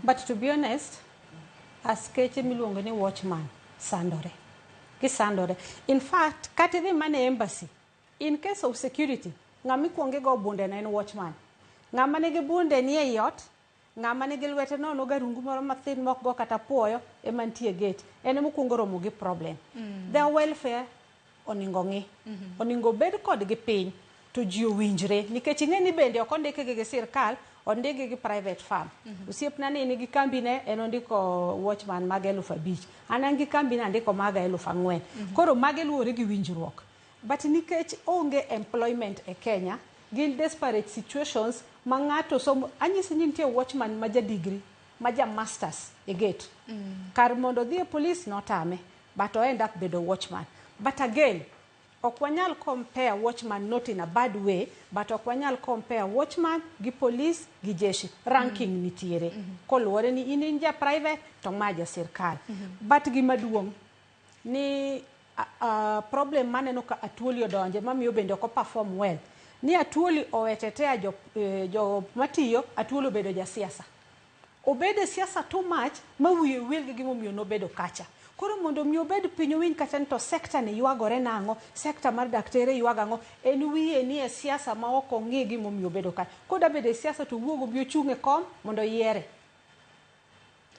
But to be honest, askeche miluongo ni watchman sandore, gisandore. In fact, kata idhi mana e embassy, in case of security, ng'ama ikuongo igo bunde no en watchman. Ng'ama nigi bunde ni ei ot, ng'ama nigi lwete nono garungu moro mathin mok go kata puoyo ema nitie e gate, en ema okuongo romo gi problem. Their welfare oningo ng'i, oningo bed kodgi piny to ji owinjre, nikech ing'e ni bende ok ondikgi gi sirkal, ondikgi gi private firm. Osiepna ni nigi kambine, en ondiko watchman mag 5000, an an gi kambina, andiko maga 4000. Koro mage luwore gi winjruok, but nikech onge employment e Kenya, gin desperate situations ma ng'ato somo. Anyisi ni nitie watchman ma ja degree, ma ja masters e gate. Kar mondo odhi e police notame, but o end up bedo watchman. But again, ok wanyal compare watchman, not in a bad way, but ok wanyal compare watchman gi police gi jeshi. Ranking nitiere koluwore ni in ja private to ma ja sirkal. But gima duong' ni problem maneno ka Atuoli odonje mamiyo bende ok o perform well ni Atuoli owetetea jo, jo matiyo. Atuoli obedo jasiasa, obedo e siasa too much ma wiye wil gi gimomiyo nobedo kacha. Koro mondo mi obed piny owinj kata ni to sector ni ywagore nang'o, sector mar daktere ywago ang'o, en wiye ni e siasa ma ok ong'i gimomiyo obedo ka. Koda bedo e siasa to owuog obi ochung' e kom mondo oyiere.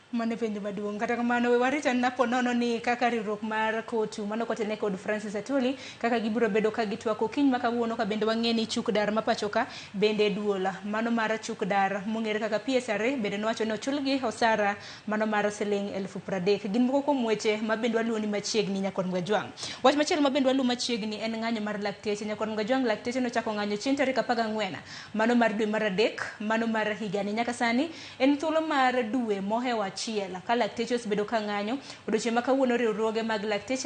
Mano e penjo maduong'. Kata kamano, we warit anena po nono ni kaka riwruok mar COTU mano kotene kod Francis Atwoli kaka gibiro bedo ka gitwak okinyi ma kawuono, ka bende wang'e ni chuk dar ma pacho ka bende duol mano mar chuk dar mong'ere kaka PSRA bende nowacho ni ochulgi osara mano mar siling 30,000. Gin moko kuom weche ma bende waluwo ni machiegni, nyakwar Mgajwang'. Wach machielo ma bende waluwo machiegni en ng'anyo mar lakteche. Nyakwar Mgajwang', lakteche nochako ng'anyo chieng' tarik 14 mano mar dwe mar adek mano mar higani. Nyaka sani en thuolo mar dwe mohewo achiel ka lakteche osebedo ka ng'anyo. Odiochieng' ma kawuono riwruoge mag lakteche